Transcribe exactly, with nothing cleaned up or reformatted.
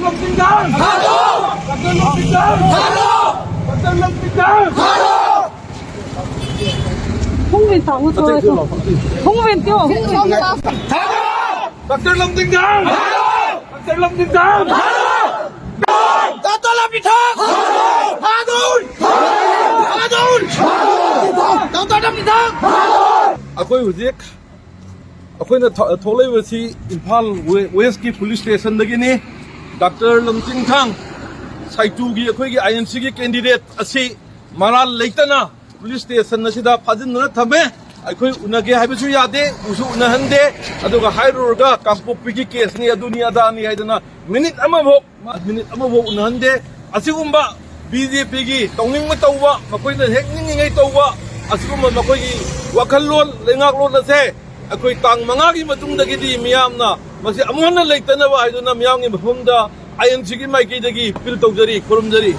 ꯂꯝꯖꯤꯡꯗ! ꯊꯥꯗꯣꯛ! ꯗꯥꯛꯇꯔ ꯂꯝꯖꯤꯡꯗ! ꯊꯥꯗꯣꯛ! ꯗꯥꯛꯇꯔ ꯂꯝꯖꯤꯡꯗ! ꯊꯥꯗꯣꯛ! ꯍꯣꯡꯕꯦꯟ ꯇꯥꯃꯣ ꯊꯣꯛꯂꯛꯑꯣ꯫ ꯍꯣꯡꯕꯦꯟ ꯇꯤꯌꯣ, ꯍꯣꯡꯕꯦꯟ꯫ ꯊꯥꯗꯣꯛ! ꯗꯥꯛꯇꯔ ꯂꯝꯖꯤꯡꯗ! ꯊꯥꯗꯣꯛ! ꯗꯥꯛꯇꯔ ꯂꯝꯖꯤꯡꯗ! ꯊꯥꯗꯣꯛ! ꯗꯥꯛꯇꯔ ꯂꯝꯖꯤꯡꯗ! ꯊꯥꯗꯣꯛ! ꯊꯥꯗꯣꯛ! ꯗꯥꯛꯇꯔ ꯂꯝꯖꯤꯡꯗ! ꯑꯩꯈꯣꯏ ꯍꯧꯖꯤꯛ ꯑꯩꯈꯣꯏꯅ ꯊ-, ꯊꯣꯛꯂꯛꯏꯕꯁꯤ ꯏꯝꯐꯥꯜ ꯋꯦ-, ꯋꯦꯁꯀꯤ ꯄꯨꯂꯤꯁ ꯁ꯭ꯇꯦꯁꯟꯗꯒꯤꯅꯤ꯫ ꯗꯥꯛꯇꯔ ꯂꯝꯖꯤꯡꯊꯥꯡ ꯁꯥꯏꯇꯨꯒꯤ ꯑꯩꯈꯣꯏꯒꯤ ꯑꯥꯏ ꯑꯦꯟ ꯁꯤꯒꯤ ꯀꯦꯟꯗꯤꯗꯦꯠ ꯑꯁꯤ ꯃꯔꯥꯜ ꯂꯩꯇꯅ ꯄꯨꯂꯤꯁ ꯁ꯭ꯇꯦꯁꯟ ꯑꯁꯤꯗ ꯐꯥꯖꯤꯟꯗꯨꯅ ꯊꯝꯃꯦ꯫ ꯑꯩꯈꯣꯏ ꯎꯅꯒꯦ ꯍꯥꯏꯕꯁꯨ ꯌꯥꯗꯦ, ꯎꯁꯨ ꯎꯅꯍꯟꯗꯦ꯫ ꯑꯗꯨꯒ ꯍꯥꯏꯔꯨꯔꯒ ꯀꯥꯡꯄꯣꯛꯄꯤꯒꯤ ꯀꯦꯁꯅꯤ, ꯑꯗꯨꯅꯤ ꯑꯗꯥꯅꯤ ꯍꯥꯏꯗꯅ ꯃꯤꯅꯤꯠ ꯑꯃꯐꯥꯎ, ꯃꯤꯅꯤꯠ ꯑꯃꯐꯥꯎ ꯎꯅꯍꯟꯗꯦ꯫ ꯑꯁꯤꯒꯨꯝꯕ ꯕꯤ ꯖꯦ ꯄꯤꯒꯤ ꯇꯧꯅꯤꯡꯕ ꯇꯧꯕ, ꯃꯈꯣꯏꯅ ꯍꯦꯛ ꯅꯤꯡꯉꯤꯉꯩ ꯇꯧꯕ, ꯑꯁꯤꯒꯨꯝꯕ ꯃꯈꯣꯏꯒꯤ ꯋꯥꯈꯜꯂꯣꯟ, ꯂꯩꯉꯥꯛꯂꯣꯟ ꯑꯁꯦ ꯑꯩꯈꯣꯏ ꯇꯥꯡ ꯃꯉꯥꯒꯤ ꯃꯇꯨꯡꯗꯒꯤꯗꯤ ꯃꯤꯌꯥꯝꯅ ꯃꯁꯤ ꯑꯃꯨꯛ ꯍꯟꯅ ꯂꯩꯇꯅꯕ ꯍꯥꯏꯗꯨꯅ ꯃꯤꯌꯥꯝꯒꯤ ꯃꯐꯝꯗ ꯑꯥꯏ ꯑꯦꯟ ꯁꯤꯒꯤ ꯃꯥꯏꯀꯩꯗꯒꯤ ꯑꯄꯤꯜ ꯇꯧꯖꯔꯤ, ꯈꯨꯔꯨꯝꯖꯔꯤ꯫